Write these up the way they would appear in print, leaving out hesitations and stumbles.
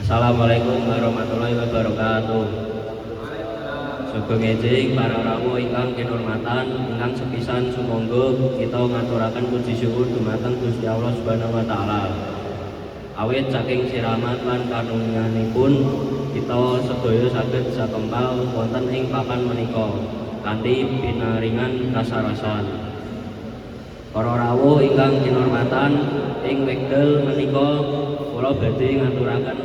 Assalamualaikum warahmatullahi wabarakatuh. Sugeng enjing para rawuh ingkang kinurmatan, ingkang sepisan sumangga kita ngaturaken puji syukur dumateng Gusti Allah Subhanahu wa taala. Awit saking siraman lan kanunganipun kita sedaya saged sakempal wonten ing papan menika kanthi pinaringan kasarasan. Para rawuh ingkang kinurmatan, ing wekdal menika kula badhe ngaturaken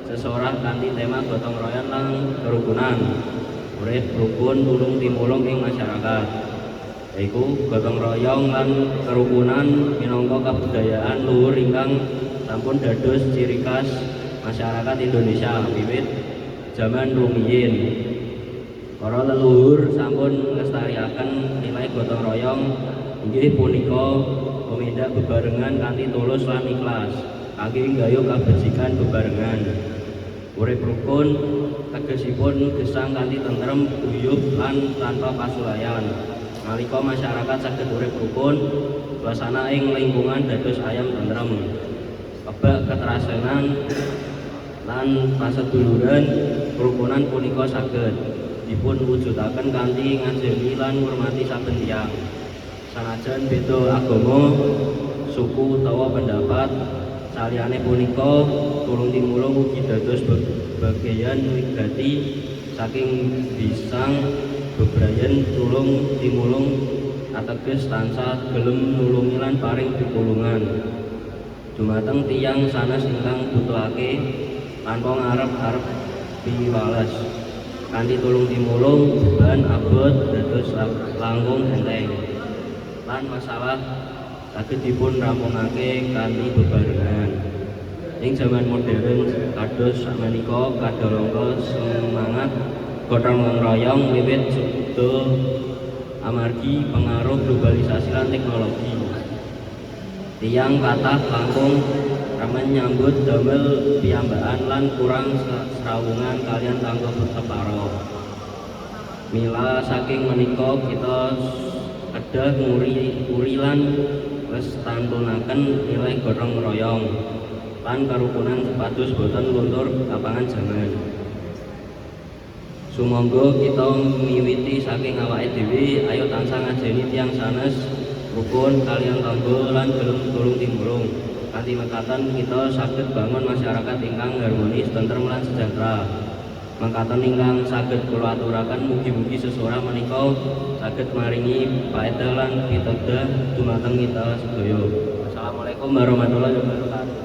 sesorah kanthi tema gotong royong lan kerukunan. Urip rukun tulung timulung ing masyarakat. Yaiku gotong royong lan kerukunan minangka kabudayaan luhur ingkang sampun dados ciri khas masyarakat Indonesia wiwit jaman rumiyin. Para leluhur sampun nglestariaken nilai gotong royong, inggih punika tumindak bebarengan kanthi tulus lan ikhlas kangge nggayuh kabecikan bebarengan. Urip rukun tegesipun gesang kanthi tentrem, guyub lan tanpa pasulayan. Nalika masyarakat saged urip rukun, suasana ing lingkungan dados ayem tentrem. Kebak katresnan lan paseduluran kerukunan punika saged dipun wujudaken kanthi ngajeni lan ngurmati saben tiyang. Sanajan beda agama, suku utawa pendapat, saliyane punika tulung timulung ugi dados bageyan wigati saking bisang bebrayan. Tulung timulung ateges tansah gelem nulungi lan paring pitulungan dumateng tiyang sanes ingkang butuhake tanpa ngarep-arep piwales. Kanthi tulung timulung, beban abot dados langkung enteng lan masalah saged dipun rampungake kanthi bebarengan. Ing jaman modern kados sakmenika kadalangka semangat gotong royong wiwit suda amargi pengaruh globalisasi lan teknologi. Tiyang kathah langkung remen nyambut damel piyambakan lan kurang srawungan kaliyan tangga tepara. Mila saking menika kita kedah nguri-uri lan lestantunaken nilai gotong royong lan kerukunan supados boten luntur kapangan jaman. Sumangga kita miwiti saking awake dhewe, ayo tansah ngajeni tiyang sanes, rukun kaliyan tangga lan gelem tulung timulung. Kanthi mekaten kita saged bangun masyarakat ingkang harmonis, tentrem lan sejahtera. Mekaten ingkang saged kula aturaken, mugi-mugi sesorah menika saged maringi paedah lan pitedah dumateng kita sedaya. Wassalamualaikum warahmatullahi wabarakatuh.